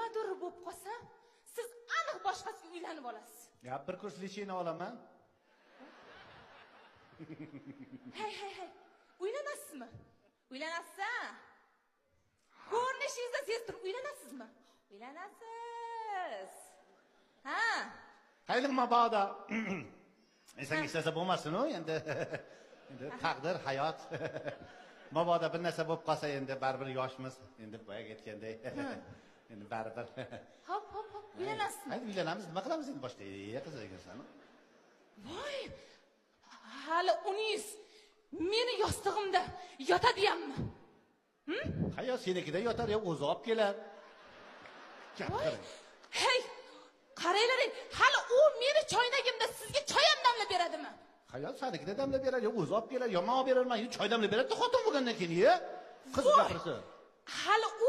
Nimadir bo'lib qolsa, siz aniq boshqasiga uylanib olasiz. Ya bir kurs lechение olaman. Hay hay hay. Uylanasizmi? Uylanasiz a? Ko'rinishingizda sezib turib uylanasizmi? Uylanasiz. Ha? Hayli mabodo. Insonga hech narsa bo'lmasin-u, endi. Endi taqdir, hayot. Mabodo bir narsa bo'lib qolsa, endi baribir yoshmiz. Endi boyagi aytganday. Endi baribir. Hop hop hop, uylanasizmi? Haydi uylanamiz, nima qilamiz endi boshqa? Qiz ekansan. Voy! Hali uningiz meni yostig'imda yotadiyammi? Ha, yo senikida yotar, yo o'zi olib kelar. Gap qarang. Hey, qaranglar, hali u meni choynagimda sizga choy ham damlab beradimi? Ha, yo senikida damlab berar, yo o'zi olib kelar, yo men olib berarman, yo choy damlab beradi, xotin bo'lgandan keyin, ye. Qiz gapirsa. Hali u